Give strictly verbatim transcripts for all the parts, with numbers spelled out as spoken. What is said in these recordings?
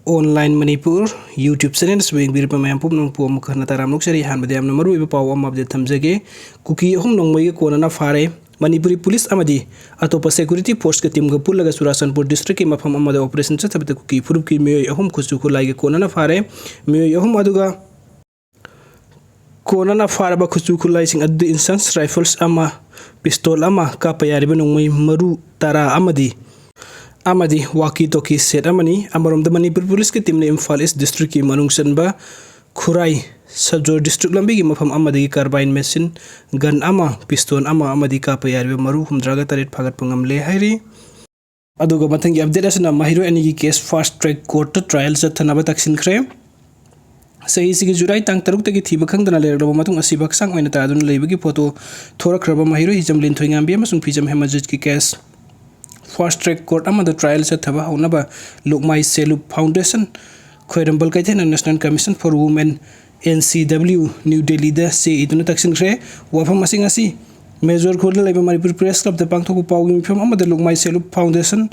Online Manipur YouTube channel ꯑꯁꯤꯕꯨ ꯌꯦꯡꯕꯤꯔꯤꯕ ꯃꯌꯥꯝ ꯄꯨꯝꯅꯃꯛꯄꯨ ꯑꯃꯨꯛ ꯍꯟꯅ ꯇꯔꯥꯝꯅ ꯑꯣꯛꯆꯔꯤ꯫ ꯑꯍꯥꯟꯕꯗ ꯌꯥꯝꯅ ꯃꯔꯨꯑꯣꯏꯕ ꯄꯥꯎ ꯑꯃ update ꯊꯝꯖꯒꯦ꯫ ꯀꯨꯀꯤ ꯑꯍꯨꯝ ꯅꯣꯡꯃꯩꯒ ꯀꯣꯟꯅꯅ ꯐꯥꯔꯦ꯫ ꯃꯅꯤꯄꯨꯔꯤ ꯄꯨꯂꯤꯁ ꯑꯃꯗꯤ ꯑꯇꯣꯞꯄ security forceꯀ teamꯒ ꯄꯨꯜꯂꯒ ꯆꯨꯔꯥꯆꯥꯟꯄꯨꯔ districtꯀꯤ ꯃꯐꯝ ꯑꯃꯗ operation ꯆꯠꯊꯕꯗ ꯀꯨꯀꯤ ꯐꯨꯔꯨꯞꯀꯤ ꯃꯤꯑꯣꯏ ꯑꯍꯨꯝ ꯈꯨꯠꯁꯨ ꯈꯨꯠꯂꯥꯏꯒ ꯀꯣꯟꯅꯅ ꯐꯥꯔꯦ꯫ ꯃꯤꯑꯣꯏ ꯑꯍꯨꯝ ꯑꯗꯨꯒ ꯀꯣꯟꯅꯅ ꯐꯥꯔꯕ ꯈꯨꯠꯁꯨ ꯈꯨꯠꯂꯥꯏꯁꯤꯡ ꯑꯗꯨꯗꯤ incense rifles ꯑꯃ, pistol ꯑꯃ, ꯀꯥꯞꯄ ꯌꯥꯔꯤꯕ ꯅꯣꯡꯃꯩ ꯃꯔꯨ ꯇꯔꯥ ꯑꯃꯗꯤ, ꯑꯃꯗꯤ walkie talkie set ꯑꯃꯅꯤ꯫ ꯑꯃꯔꯣꯝꯗ ꯃꯅꯤꯄꯨꯔ ꯄꯨꯂꯤꯁꯀꯤ teamꯅ ꯏꯝꯐꯥꯜ East districtꯀꯤ ꯃꯅꯨꯡ ꯆꯟꯕ ꯈꯨꯔꯥꯏ ꯁꯕꯖꯣꯔ district ꯂꯝꯕꯤꯒꯤ ꯃꯐꯝ ꯑꯃꯗꯒꯤ carbine machine gun ꯑꯃ, pistol ꯑꯃ ꯑꯃꯗꯤ ꯀꯥꯞꯄ ꯌꯥꯔꯤꯕ ꯃꯔꯨ ꯍꯨꯝꯗ꯭ꯔꯥꯒ ꯇꯔꯦꯠ ꯐꯥꯒꯠꯄ ꯉꯝꯂꯦ ꯍꯥꯏꯔꯤ꯫ ꯑꯗꯨꯒ ꯃꯊꯪꯒꯤ update ꯑꯁꯤꯅ ꯃꯍꯩꯔꯣꯏ ꯑꯅꯤꯒꯤ case fast track courtꯇ trial ꯆꯠꯊꯅꯕ ꯇꯛꯁꯤꯟꯈ꯭ꯔꯦ꯫ ꯆꯍꯤꯁꯤꯒꯤ ꯖꯨꯂꯥꯏ ꯇꯥꯡ ꯇꯔꯨꯛꯇꯒꯤ ꯊꯤꯕ ꯈꯪꯗꯅ ꯂꯩꯔꯛꯂꯕ ꯃꯇꯨꯡ ꯑꯁꯤꯕ ꯍꯛꯆꯥꯡ ꯑꯣꯏꯅ ꯇꯥꯗꯨꯅ ꯂꯩꯕꯒꯤ ꯐꯣꯇꯣ ꯊꯣꯔꯛꯈ꯭ꯔꯕ ꯃꯍꯩꯔꯣꯏ ꯍꯤꯖꯝ ꯂꯤꯟꯊꯣꯏꯉꯥꯝꯕꯤ ꯑꯃꯁꯨꯡ ꯐꯤꯖꯝ ꯍꯦꯃꯖꯤꯠꯀꯤ case fast track court ꯑꯃꯗ trial ꯆꯠꯊꯕ ꯍꯧꯅꯕ ꯂꯨꯛꯃꯥꯏ ꯁꯦꯂꯨ foundation, ꯈ꯭ꯋꯥꯏꯔꯝꯕꯜ ꯀꯩꯊꯦꯜ National Commission for Women, N C W, new ꯗꯦꯜꯂꯤꯗ ꯆꯦ ꯏꯗꯨꯅ ꯇꯛꯁꯤꯟꯈ꯭ꯔꯦ꯫ ꯋꯥꯐꯝ ꯑꯁꯤ ꯉꯁꯤ ꯃꯦꯖꯣꯔ ꯈꯨꯜꯗ ꯂꯩꯕ ꯃꯅꯤꯄꯨꯔ Press Clubꯇ ꯄꯥꯡꯊꯣꯛꯄ ꯄꯥꯎꯒꯤ ꯃꯤꯐꯝ ꯑꯃꯗ ꯂꯨꯛꯃꯥꯏ ꯁꯦꯂꯨ foundation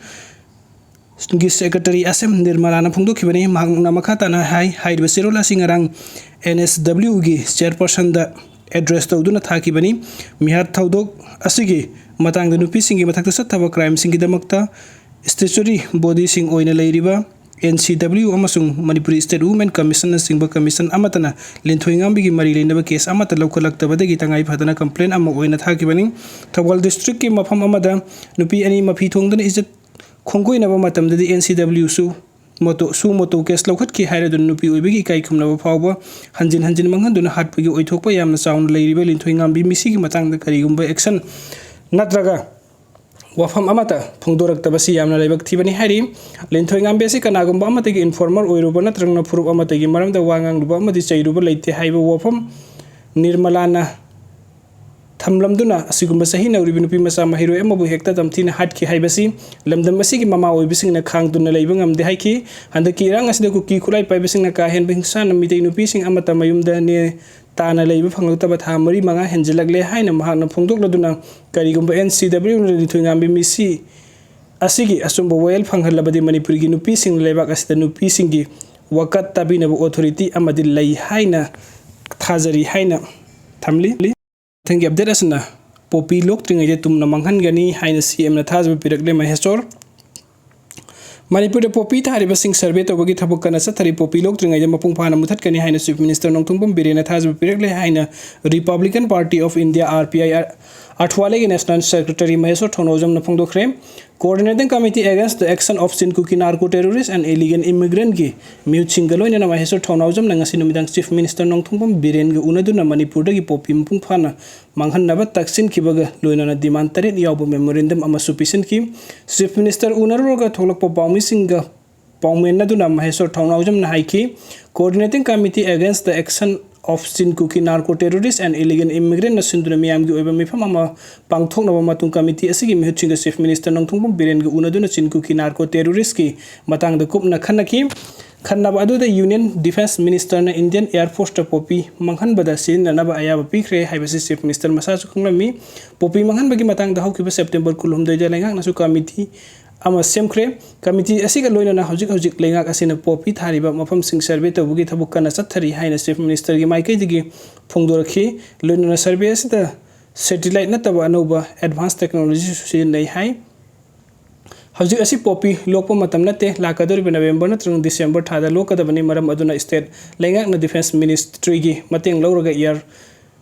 ꯒꯤ secretary ꯑꯁꯦꯝ ꯅꯤꯔꯃꯂꯥꯅ ꯐꯣꯡꯗꯣꯛꯈꯤꯕꯅꯤ꯫ ꯃꯍꯥꯛꯅ ꯃꯈꯥ ꯇꯥꯅ ꯍꯥꯏ, ꯍꯥꯏꯔꯤꯕ ꯆꯦꯔꯣꯜ ꯑꯁꯤ ꯉꯔꯥꯡ N S W ꯒꯤ chairpersonꯗ address ꯇꯧꯗꯨꯅ ꯊꯥꯈꯤꯕꯅꯤ꯫ ꯃꯤꯍꯥꯠ ꯊꯧꯗꯣꯛ ꯑꯁꯤꯒꯤ ꯃꯇꯥꯡꯗ ꯅꯨꯄꯤꯁꯤꯡꯒꯤ ꯃꯊꯛꯇ ꯆꯠꯊꯕ crimeꯁꯤꯡꯒꯤꯗꯃꯛꯇ statutory bodyꯁꯤꯡ ꯑꯣꯏꯅ ꯂꯩꯔꯤꯕ N C W ꯑꯃꯁꯨꯡ ꯃꯅꯤꯄꯨꯔꯤ State Women Commissionꯅꯆꯤꯡꯕ commission ꯑꯃꯠꯇꯅ ꯂꯤꯟꯊꯣꯏꯉꯥꯝꯕꯤꯒꯤ ꯃꯔꯤ ꯂꯩꯅꯕ case ꯑꯃꯠꯇ ꯂꯧꯈꯠꯂꯛꯇꯕꯗꯒꯤ ꯇꯉꯥꯏ ꯐꯗꯅ complaint ꯑꯃ ꯑꯣꯏꯅ ꯊꯥꯈꯤꯕꯅꯤ꯫ ꯊꯧꯕꯥꯜ districtꯀꯤ ꯃꯐꯝ ꯑꯃꯗ ꯅꯨꯄꯤ ꯑꯅꯤ ꯃꯐꯤ ꯊꯣꯡꯗꯨꯅ ꯏꯖꯠ ꯈꯣꯡꯒꯣꯏꯅꯕ ꯃꯇꯝꯗꯗꯤ N C W ꯁꯨ ꯃꯣꯇꯣ, ꯁꯨ ꯃꯣꯇꯣ case ꯂꯧꯈꯠꯈꯤ ꯍꯥꯏꯔꯗꯨꯅ ꯅꯨꯄꯤ ꯑꯣꯏꯕꯒꯤ ꯏꯀꯥꯏ ꯈꯨꯝꯅꯕ ꯐꯥꯎꯕ ꯍꯟꯖꯤꯟ ꯍꯟꯖꯤꯟ ꯃꯥꯡꯍꯟꯗꯨꯅ ꯍꯥꯠꯄꯒꯤ ꯑꯣꯏꯊꯣꯛꯄ ꯌꯥꯝꯅ ꯆꯥꯎꯅ ꯂꯩꯔꯤꯕ ꯂꯤꯟꯊꯣꯏꯉꯥꯝꯕꯤ ꯃꯤꯁꯤꯒꯤ ꯃꯇꯥꯡꯗ ꯀꯔꯤꯒꯨꯝꯕ action ꯅꯠꯇ꯭ꯔꯒ ꯋꯥꯐꯝ ꯑꯃꯠꯇ ꯐꯣꯡꯗꯣꯔꯛꯇꯕꯁꯤ ꯌꯥꯝꯅ ꯂꯥꯏꯕꯛ ꯊꯤꯕꯅꯤ ꯍꯥꯏꯔꯤ꯫ ꯂꯤꯟꯊꯣꯏꯉꯥꯝꯕꯤ ꯑꯁꯤ ꯀꯅꯥꯒꯨꯝꯕ ꯑꯃꯠꯇꯒꯤ informer ꯑꯣꯏꯔꯨꯕ ꯅꯠꯇ꯭ꯔꯒꯅ ꯐꯨꯔꯨꯞ ꯑꯃꯠꯇꯒꯤ ꯃꯔꯝꯗ ꯋꯥ ꯉꯥꯡꯂꯨꯕ ꯑꯃꯗꯤ ꯆꯩꯔꯨꯕ ꯂꯩꯇꯦ ꯍꯥꯏꯕ ꯋꯥꯐꯝ ꯅꯤꯔꯃꯂꯥꯅ ꯊꯝꯂꯝꯗꯨꯅ, ꯑꯁꯤꯒꯨꯝꯕ ꯆꯍꯤ ꯅꯧꯔꯤꯕ ꯅꯨꯄꯤ ꯃꯆꯥ ꯃꯍꯩꯔꯣꯏ ꯑꯃꯕꯨ ꯍꯦꯛꯇ ꯇꯝꯊꯤꯅ ꯍꯥꯠꯈꯤ ꯍꯥꯏꯕꯁꯤ ꯂꯝꯗꯝ ꯑꯁꯤꯒꯤ ꯃꯃꯥ ꯑꯣꯏꯕꯁꯤꯡꯅ ꯈꯥꯡꯗꯨꯅ ꯂꯩꯕ ꯉꯝꯗꯦ ꯍꯥꯏꯈꯤ꯫ ꯍꯟꯗꯛꯀꯤ ꯏꯔꯥꯡ ꯑꯁꯤꯗ ꯀꯨꯀꯤ ꯈꯨꯠꯂꯥꯏ ꯄꯥꯏꯕꯁꯤꯡꯅ ꯀꯥ ꯍꯦꯟꯕ ꯍꯤꯡꯁꯥꯅ ꯃꯤꯇꯩ ꯅꯨꯄꯤꯁꯤꯡ ꯑꯃꯠꯇ ꯃꯌꯨꯝꯗ ꯅꯦ ꯇꯥꯅ ꯂꯩꯕ ꯐꯪꯂꯛꯇꯕ ꯊꯥ ꯃꯔꯤ ꯃꯉꯥ ꯍꯦꯟꯖꯤꯜꯂꯛꯂꯦ ꯍꯥꯏꯅ ꯃꯍꯥꯛꯅ ꯐꯣꯡꯗꯣꯛꯂꯗꯨꯅ, ꯀꯔꯤꯒꯨꯝꯕ N C W ꯅ ꯂꯤꯟꯊꯣꯏꯉꯥꯝꯕꯤ ꯃꯤꯁꯤ ꯑꯁꯤꯒꯤ ꯑꯆꯨꯝꯕ ꯋꯥꯌꯦꯜ ꯐꯪꯍꯜꯂꯕꯗꯤ ꯃꯅꯤꯄꯨꯔꯒꯤ ꯅꯨꯄꯤꯁꯤꯡ ꯂꯩꯕꯥꯛ ꯑꯁꯤꯗ ꯅꯨꯄꯤꯁꯤꯡꯒꯤ ꯋꯥꯀꯠ ꯇꯥꯕꯤꯅꯕ authority ꯑꯃꯗꯤ ꯂꯩ ꯍꯥꯏꯅ ꯊꯥꯖꯔꯤ ꯍꯥꯏꯅ ꯊꯝꯂꯤ꯫ ꯃꯊꯪꯒꯤ update ꯑꯁꯤꯅ ꯄꯣꯄꯤ ꯂꯣꯛꯇ꯭ꯔꯤꯉꯩꯗ ꯇꯨꯝꯅ ꯃꯥꯡꯍꯟꯒꯅꯤ ꯍꯥꯏꯅ CMꯅ ꯊꯥꯖꯕ ꯄꯤꯔꯛꯂꯦ꯫ ꯃꯍꯦꯁꯣꯔ꯫ ꯃꯅꯤꯄꯨꯔꯗ ꯄꯣꯄꯤ ꯊꯥꯔꯤꯕꯁꯤꯡ survey ꯇꯧꯕꯒꯤ ꯊꯕꯛ ꯀꯟꯅ ꯆꯠꯊꯔꯤ꯫ ꯄꯣꯄꯤ ꯂꯣꯛꯇ꯭ꯔꯤꯉꯩꯗ ꯃꯄꯨꯡ ꯐꯥꯅ ꯃꯨꯊꯠꯀꯅꯤ ꯍꯥꯏꯅ Chief Minister ꯅꯣꯡꯊꯣꯝꯕꯝ ꯕꯤꯔꯦꯟꯅ ꯊꯥꯖꯕ ꯄꯤꯔꯛꯂꯦ ꯍꯥꯏꯅ Republican Party of India, RPI, ꯑꯊꯋꯥꯂꯦꯒꯤ National Secretary Mysore ꯊꯧꯅꯥꯎꯖꯝꯅ ꯐꯣꯡꯗꯣꯛꯈ꯭ꯔꯦ꯫ Coordinating Committee Against the Action of Chin Kuki Narco Terrorists and Illegal Immigrantꯀꯤ ꯃꯤꯍꯨꯠꯁꯤꯡꯒ ꯂꯣꯏꯅꯅ ꯃꯍꯦꯁꯣꯔ ꯊꯧꯅꯥꯎꯖꯝꯅ ꯉꯁꯤ ꯅꯨꯃꯤꯗꯥꯡ Chief Minister ꯅꯣꯡꯊꯣꯝꯕꯝ ꯕꯤꯔꯦꯟꯒ ꯎꯅꯗꯨꯅ ꯃꯅꯤꯄꯨꯔꯗꯒꯤ ꯄꯣꯄꯤ ꯃꯄꯨꯡ ꯐꯥꯅ ꯃꯥꯡꯍꯟꯅꯕ ꯇꯛꯁꯤꯟꯈꯤꯕꯒ ꯂꯣꯏꯅꯅ demand ꯇꯔꯦꯠ ꯌꯥꯎꯕ memorandum ꯑꯃꯁꯨ ꯄꯤꯁꯤꯟꯈꯤ꯫ Chief Minister ꯎꯅꯔꯨꯔꯒ ꯊꯣꯛꯂꯛꯄ ꯄꯥꯎꯃꯤꯁꯤꯡꯒ ꯄꯥꯎꯃꯤꯟꯅꯗꯨꯅ ꯃꯍꯦꯁꯣꯔ ꯊꯧꯅꯥꯎꯖꯝꯅ ꯍꯥꯏꯈꯤ, Coordinating Committee Against the Action of Chin Kuki Narco Terrorists and Illegal Immigrantꯅ ꯁꯤꯟꯗꯨꯅ ꯃꯤꯌꯥꯝꯒꯤ ꯑꯣꯏꯕ ꯃꯤꯐꯝ ꯑꯃ ꯄꯥꯡꯊꯣꯛꯅꯕ ꯃꯇꯨꯡ committee ꯑꯁꯤꯒꯤ ꯃꯤꯍꯨꯠꯁꯤꯡꯒ Chief Minister Nongthombam ꯕꯤꯔꯦꯟꯒ ꯎꯅꯗꯨꯅ Chin Kuki Narco Terroristꯀꯤ ꯃꯇꯥꯡꯗ ꯀꯨꯞꯅ ꯈꯟꯅꯈꯤ꯫ ꯈꯟꯅꯕ ꯑꯗꯨꯗ Union Defence Ministerꯅ Indian Air Forceꯇ ꯄꯣꯄꯤ ꯃꯥꯡꯍꯟꯕꯗ ꯁꯤꯖꯤꯟꯅꯅꯕ ꯑꯌꯥꯕ ꯄꯤꯈ꯭ꯔꯦ ꯍꯥꯏꯕꯁꯤ Chief Minister ꯃꯁꯥꯁꯨ ꯈꯪꯂꯝꯃꯤ꯫ ꯄꯣꯄꯤ ꯃꯥꯡꯍꯟꯕꯒꯤ ꯃꯇꯥꯡꯗ ꯍꯧꯈꯤꯕ September ꯀꯨꯟꯍꯨꯝꯗꯣꯏꯗ ꯂꯩꯉꯥꯛꯅꯁꯨ committee ꯑꯃ ꯁꯦꯝꯈ꯭ꯔꯦ꯫ Committee ꯑꯁꯤꯒ ꯂꯣꯏꯅꯅ ꯍꯧꯖꯤꯛ ꯍꯧꯖꯤꯛ ꯂꯩꯉꯥꯛ ꯑꯁꯤꯅ ꯄꯣꯄꯤ ꯊꯥꯔꯤꯕ ꯃꯐꯝꯁꯤꯡ survey ꯇꯧꯕꯒꯤ ꯊꯕꯛ ꯀꯟꯅ ꯆꯠꯊꯔꯤ ꯍꯥꯏꯅ Chief Ministerꯒꯤ ꯃꯥꯏꯀꯩꯗꯒꯤ ꯐꯣꯡꯗꯣꯔꯛꯈꯤ꯫ ꯂꯣꯏꯅꯅ survey ꯑꯁꯤꯗ satellite ꯅꯠꯇꯕ ꯑꯅꯧꯕ advance technologyꯁꯨ ꯁꯤꯖꯤꯟꯅꯩ ꯍꯥꯏ꯫ ꯍꯧꯖꯤꯛ ꯑꯁꯤ ꯄꯣꯄꯤ ꯂꯣꯛꯄ ꯃꯇꯝ ꯅꯠꯇꯦ꯫ ꯂꯥꯛꯀꯗꯧꯔꯤꯕ November ꯅꯠꯇ꯭ꯔꯒ December ꯊꯥꯗ ꯂꯣꯛꯀꯗꯕꯅꯤ꯫ ꯃꯔꯝ ꯑꯗꯨꯅ state ꯂꯩꯉꯥꯛꯅ Defence Ministryꯒꯤ ꯃꯇꯦꯡ ꯂꯧꯔꯒ air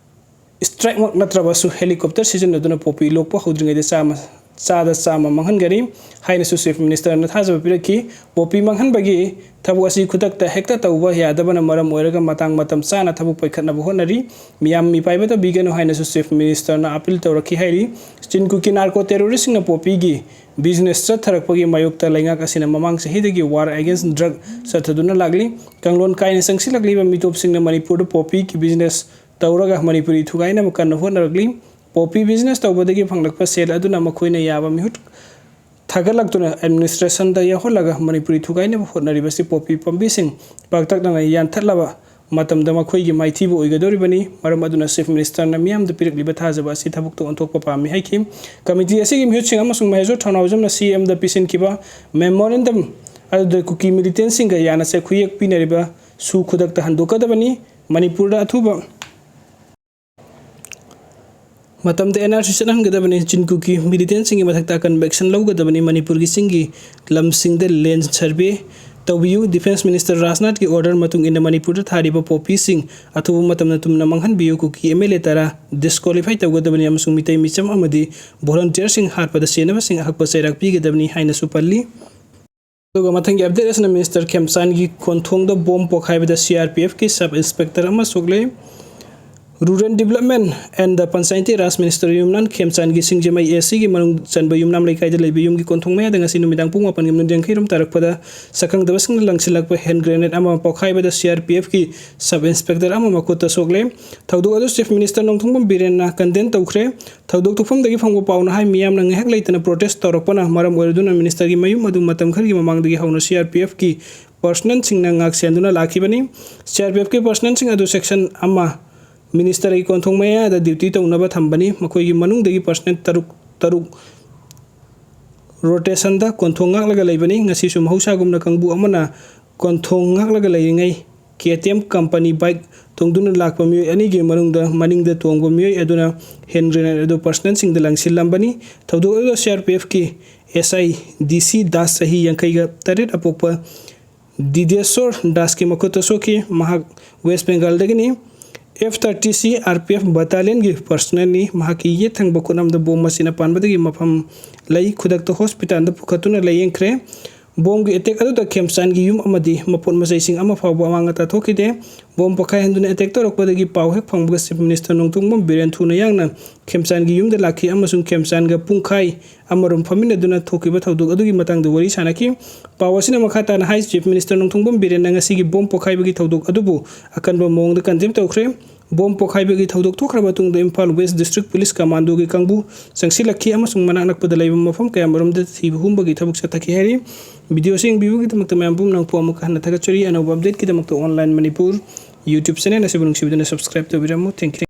strikeꯃꯛ ꯅꯠꯇ꯭ꯔꯕꯁꯨ helicopter ꯁꯤꯖꯤꯟꯅꯗꯨꯅ ꯄꯣꯄꯤ ꯂꯣꯛꯄ ꯍꯧꯗ꯭ꯔꯤꯉꯩꯗ ꯆꯥꯝꯃ, ꯆꯥꯗ ꯆꯥꯝꯃ ꯃꯥꯡꯍꯟꯒꯅꯤ ꯍꯥꯏꯅꯁꯨ Chief Ministerꯅ ꯊꯥꯖꯕ ꯄꯤꯔꯛꯈꯤ꯫ ꯄꯣꯄꯤ ꯃꯥꯡꯍꯟꯕꯒꯤ ꯊꯕꯛ ꯑꯁꯤ ꯈꯨꯗꯛꯇ ꯍꯦꯛꯇ ꯇꯧꯕ ꯌꯥꯗꯕꯅ ꯃꯔꯝ ꯑꯣꯏꯔꯒ ꯃꯇꯥꯡ ꯃꯇꯝ ꯆꯥꯅ ꯊꯕꯛ ꯄꯥꯏꯈꯠꯅꯕ ꯍꯣꯠꯅꯔꯤ꯫ ꯃꯤꯌꯥꯝ ꯃꯤꯄꯥꯏꯕ ꯇꯧꯕꯤꯒꯅꯨ ꯍꯥꯏꯅꯁꯨ Chief Ministerꯅ appeal ꯇꯧꯔꯛꯈꯤ ꯍꯥꯏꯔꯤ꯫ Chin Kuki narco terroristꯁꯤꯡꯅ ꯄꯣꯄꯤꯒꯤ business ꯆꯠꯊꯔꯛꯄꯒꯤ ꯃꯥꯌꯣꯛꯇ ꯂꯩꯉꯥꯛ ꯑꯁꯤꯅ ꯃꯃꯥꯡ ꯆꯍꯤꯗꯒꯤ war against drug ꯆꯠꯊꯗꯨꯅ ꯂꯥꯛꯂꯤ꯫ ꯀꯥꯡꯂꯣꯟ ꯀꯥꯏꯅ ꯆꯪꯁꯤꯜꯂꯛꯂꯤꯕ ꯃꯤꯇꯣꯞꯁꯤꯡꯅ ꯃꯅꯤꯄꯨꯔꯗ ꯄꯣꯄꯤꯒꯤ business ꯇꯧꯔꯒ ꯃꯅꯤꯄꯨꯔꯤ ꯊꯨꯒꯥꯏꯅꯕ ꯀꯟꯅ ꯍꯣꯠꯅꯔꯛꯂꯤ꯫ ꯄꯣꯄꯤ business ꯇꯧꯕꯗꯒꯤ ꯐꯪꯂꯛꯄ ꯁꯦꯜ ꯑꯗꯨꯅ ꯃꯈꯣꯏꯅ ꯌꯥꯕ ꯃꯤꯍꯨꯠ ꯊꯥꯒꯠꯂꯛꯇꯨꯅ administrationꯗ ꯌꯥꯎꯍꯜꯂꯒ ꯃꯅꯤꯄꯨꯔꯤ ꯊꯨꯒꯥꯏꯅꯕ ꯍꯣꯠꯅꯔꯤꯕꯁꯤ ꯄꯣꯄꯤ ꯄꯥꯝꯕꯤꯁꯤꯡ ꯄꯥꯛꯇꯛꯅꯅ ꯌꯥꯟꯊꯠꯂꯕ ꯃꯇꯝꯗ ꯃꯈꯣꯏꯒꯤ ꯃꯥꯏꯊꯤꯕ ꯑꯣꯏꯒꯗꯧꯔꯤꯕꯅꯤ꯫ ꯃꯔꯝ ꯑꯗꯨꯅ Chief Minister ꯅ ꯃꯤꯌꯥꯝꯗ ꯄꯤꯔꯛꯂꯤꯕ ꯊꯥꯖꯕ ꯑꯁꯤ ꯊꯕꯛꯇ ꯑꯣꯟꯊꯣꯛꯄ ꯄꯥꯝꯃꯤ ꯍꯥꯏꯈꯤ꯫ Committee ꯑꯁꯤꯒꯤ ꯃꯤꯍꯨꯠꯁꯤꯡ ꯑꯃꯁꯨꯡ ꯃꯍꯦꯁꯣꯔ ꯊꯧꯅꯥꯎꯖꯝꯅ C M ꯗ ꯄꯤꯁꯤꯟꯈꯤꯕ memorandum ꯑꯗꯨꯗ ꯀꯨꯀꯤ militant ꯁꯤꯡꯒ ꯌꯥꯅ ꯆꯦꯈꯨꯌꯦꯛ ꯄꯤꯅꯔꯤꯕ ꯁꯨ ꯈꯨꯗꯛꯇ ꯍꯟꯗꯣꯛꯀꯗꯕꯅꯤ꯫ ꯃꯅꯤꯄꯨꯔꯗ ꯑꯊꯨꯕ ꯃꯇꯝꯗ N R C ꯆꯠꯍꯟꯒꯗꯕꯅꯤ꯫ ꯆꯤꯟ ꯀꯨꯀꯤ militant ꯁꯤꯡꯒꯤ ꯃꯊꯛꯇ ꯑꯀꯟꯕ action ꯂꯧꯒꯗꯕꯅꯤ꯫ ꯃꯅꯤꯄꯨꯔꯒꯤ ꯆꯤꯡꯒꯤ ꯂꯝꯁꯤꯡꯗ land survey ꯇꯧꯕꯤꯌꯨ꯫ Defence Minister ꯔꯥꯖꯅꯥꯊꯀꯤ order ꯃꯇꯨꯡ ꯏꯟꯅ ꯃꯅꯤꯄꯨꯔꯗ ꯊꯥꯔꯤꯕ ꯄꯣꯄꯤꯁꯤꯡ ꯑꯊꯨꯕ ꯃꯇꯝꯗ ꯇꯨꯝꯅ ꯃꯥꯡꯍꯟꯕꯤꯌꯨ꯫ ꯀꯨꯀꯤ M L A ꯇꯔꯥ disqualify ꯇꯧꯒꯗꯕꯅꯤ ꯑꯃꯁꯨꯡ ꯃꯤꯇꯩ ꯃꯤꯆꯝ ꯑꯃꯗꯤ volunteer ꯁꯤꯡ ꯍꯥꯠꯄꯗ ꯆꯦꯟꯅꯕꯁꯤꯡ ꯑꯍꯛꯄ ꯆꯩꯔꯥꯛ ꯄꯤꯒꯗꯕꯅꯤ ꯍꯥꯏꯅꯁꯨ ꯄꯜꯂꯤ꯫ ꯑꯗꯨꯒ ꯃꯊꯪꯒꯤ update ꯑꯁꯤꯅ Minister ꯈꯦꯝꯆꯥꯟꯒꯤ ꯀꯣꯟꯊꯣꯡꯗ bomb ꯄꯣꯈꯥꯏꯕꯗ C R P F ꯀꯤ sub inspector ꯑꯃ ꯁꯣꯛꯂꯦ꯫ Rural Development and the Panchayati Raj Minister Yumnam ꯈꯦꯝꯆꯥꯟꯒꯤ Singjamei A C ꯒꯤ ꯃꯅꯨꯡ ꯆꯟꯕ ꯌꯨꯝꯅꯥꯝ ꯂꯩꯀꯥꯏꯗ ꯂꯩꯕ ꯌꯨꯝꯒꯤ ꯀꯣꯟꯊꯣꯡ ꯃꯌꯥꯗ ꯉꯁꯤ ꯅꯨꯃꯤꯗꯥꯡ ꯄꯨꯡ ꯃꯥꯄꯟꯒꯤ ꯃꯤꯅꯤꯠ ꯌꯥꯡꯈꯩ ꯔꯣꯝ ꯇꯥꯔꯛꯄꯗ ꯁꯛꯈꯪꯗꯕꯁꯤꯡꯅ ꯂꯪꯁꯤꯜꯂꯛꯄ hand grenade ꯑꯃ ꯄꯣꯈꯥꯏꯕꯗ C R P F ꯀꯤ sub inspector ꯑꯃ ꯃꯈꯨꯠꯇ ꯁꯣꯛꯂꯦ꯫ ꯊꯧꯗꯣꯛ ꯑꯗꯨ Chief Minister ꯅꯣꯡꯊꯣꯝꯕꯝ ꯕꯤꯔꯦꯟꯅ condemn ꯇꯧꯈ꯭ꯔꯦ꯫ ꯊꯧꯗꯣꯛ ꯊꯣꯛꯐꯝꯗꯒꯤ ꯐꯪꯕ ꯄꯥꯎꯅ ꯍꯥꯏ, ꯃꯤꯌꯥꯝꯅ ꯉꯥꯏꯍꯥꯛ ꯂꯩꯇꯅ protest ꯇꯧꯔꯛꯄꯅ ꯃꯔꯝ ꯑꯣꯏꯔꯗꯨꯅ Minister ꯒꯤ ꯃꯌꯨꯝ ꯑꯗꯨ ꯃꯇꯝ ꯈꯔꯒꯤ ꯃꯃꯥꯡꯗꯒꯤ ꯍꯧꯅ C R P F ꯀꯤ personnel ꯁꯤꯡꯅ ꯉꯥꯛ ꯁꯦꯟꯗꯨꯅ ꯂꯥꯛꯈꯤꯕꯅꯤ꯫ C R P F ꯀꯤ personnel ꯁꯤꯡ ꯑꯗꯨ section ꯑꯃ Minister ꯒꯤ ꯀꯣꯟꯊꯣꯡ ꯃꯌꯥꯗ duty ꯇꯧꯅꯕ ꯊꯝꯕꯅꯤ꯫ ꯃꯈꯣꯏꯒꯤ ꯃꯅꯨꯡꯗꯒꯤ personnel ꯇꯔꯨꯛ, ꯇꯔꯨꯛ rotation ꯗ ꯀꯣꯟꯊꯣꯡ ꯉꯥꯛꯂꯒ ꯂꯩꯕꯅꯤ꯫ ꯉꯁꯤꯁꯨ ꯃꯍꯧꯁꯥꯒꯨꯝꯅ ꯀꯥꯡꯕꯨ ꯑꯃꯅ ꯀꯣꯟꯊꯣꯡ ꯉꯥꯛꯂꯒ ꯂꯩꯔꯤꯉꯩ K T M company bike ꯇꯣꯡꯗꯨꯅ ꯂꯥꯛꯄ ꯃꯤꯑꯣꯏ ꯑꯅꯤꯒꯤ ꯃꯅꯨꯡꯗ ꯃꯅꯤꯡꯗ ꯇꯣꯡꯕ ꯃꯤꯑꯣꯏ ꯑꯗꯨꯅ hand grenade ꯑꯗꯨ personnel ꯁꯤꯡꯗ ꯂꯪꯁꯤꯜꯂꯝꯕꯅꯤ꯫ ꯊꯧꯗꯣꯛ ꯑꯗꯨꯗ C R P F ꯀꯤ S I D C Das, ꯆꯍꯤ ꯌꯥꯡꯈꯩꯒ ꯇꯔꯦꯠ ꯑꯄꯣꯛꯄ ꯗꯤꯗꯦꯁꯣꯔ ꯗꯥꯁꯀꯤ ꯃꯈꯨꯠꯇ ꯁꯣꯛꯈꯤ꯫ ꯃꯍꯥꯛ West Bengal ꯗꯒꯤꯅꯤ꯫ F thirty C R P F battalion ꯒꯤ personnel ꯅꯤ꯫ ꯃꯍꯥꯛꯀꯤ ꯌꯦꯠ ꯊꯪꯕ ꯈꯨꯠ ꯑꯃꯗ bomb ꯃꯆꯤꯟ ꯑꯄꯥꯟꯕꯗꯒꯤ ꯃꯐꯝ ꯂꯩ꯫ ꯈꯨꯗꯛꯇ hospital ꯗ ꯄꯨꯈꯠꯇꯨꯅ ꯂꯥꯌꯦꯡꯈ꯭ꯔꯦ꯫ Bomb ꯒꯤ attack ꯑꯗꯨꯗ ꯈꯦꯝꯆꯥꯟꯒꯤ ꯌꯨꯝ ꯑꯃꯗꯤ ꯃꯄꯣꯠ ꯃꯆꯩꯁꯤꯡ ꯑꯃ ꯐꯥꯎꯕ ꯑꯃꯥꯡ ꯑꯇꯥ ꯊꯣꯛꯈꯤꯗꯦ꯫ Bomb ꯄꯣꯈꯥꯏꯍꯟꯗꯨꯅ attack ꯇꯧꯔꯛꯄꯗꯒꯤ ꯄꯥꯎ ꯍꯦꯛ ꯐꯪꯕꯒ Chief Minister ꯅꯣꯡꯊꯣꯝꯕꯝ ꯕꯤꯔꯦꯟ ꯊꯨꯅ ꯌꯥꯡꯅ ꯈꯦꯝꯆꯥꯟꯒꯤ ꯌꯨꯝꯗ ꯂꯥꯛꯈꯤ ꯑꯃꯁꯨꯡ ꯈꯦꯝꯆꯥꯟꯒ ꯄꯨꯡꯈꯥꯏ ꯑꯃꯔꯣꯝ ꯐꯝꯃꯤꯟꯅꯗꯨꯅ ꯊꯣꯛꯈꯤꯕ ꯊꯧꯗꯣꯛ ꯑꯗꯨꯒꯤ ꯃꯇꯥꯡꯗ ꯋꯥꯔꯤ ꯁꯥꯅꯈꯤ꯫ ꯄꯥꯎ ꯑꯁꯤꯅ ꯃꯈꯥ ꯇꯥꯅ ꯍꯥꯏ, Chief Minister ꯅꯣꯡꯊꯣꯝꯕꯝ ꯕꯤꯔꯦꯟꯅ ꯉꯁꯤꯒꯤ bomb ꯄꯣꯈꯥꯏꯕꯒꯤ ꯊꯧꯗꯣꯛ ꯑꯗꯨꯕꯨ ꯑꯀꯟꯕ ꯃꯑꯣꯡꯗ condemn ꯇꯧꯈ꯭ꯔꯦ꯫ Bomb ꯄꯣꯈꯥꯏꯕꯒꯤ ꯊꯧꯗꯣꯛ ꯊꯣꯛꯈ꯭ꯔ ꯃꯇꯨꯡꯗ Imphal West District Police Commando ꯒꯤ ꯀꯥꯡꯕꯨ ꯆꯪꯁꯤꯜꯂꯛꯈꯤ ꯑꯃꯁꯨꯡ ꯃꯅꯥꯛ ꯅꯛꯄꯗ ꯂꯩꯕ ꯃꯐꯝ ꯀꯌꯥꯃꯔꯨꯝꯗ ꯊꯤꯕ ꯍꯨꯝꯕꯒꯤ ꯊꯕꯛ ꯆꯠꯊꯈꯤ ꯍꯥꯏꯔꯤ꯫ Video ꯑꯁꯤ ꯌꯦꯡꯕꯤꯕꯒꯤꯗꯃꯛꯇ ꯃꯌꯥꯝ ꯄꯨꯝꯅꯃꯛꯄꯨ ꯑꯃꯨꯛꯀ ꯍꯟꯅ ꯊꯥꯒꯠꯆꯔꯤ꯫ ꯑꯅꯧꯕ update ꯀꯤꯗꯃꯛꯇ Online Manipur YouTube channel ꯑꯁꯤꯕꯨ ꯅꯨꯡꯁꯤꯕꯤꯗꯨꯅ subscribe ꯇꯧꯕꯤꯔꯝꯃꯨ꯫ Thank you.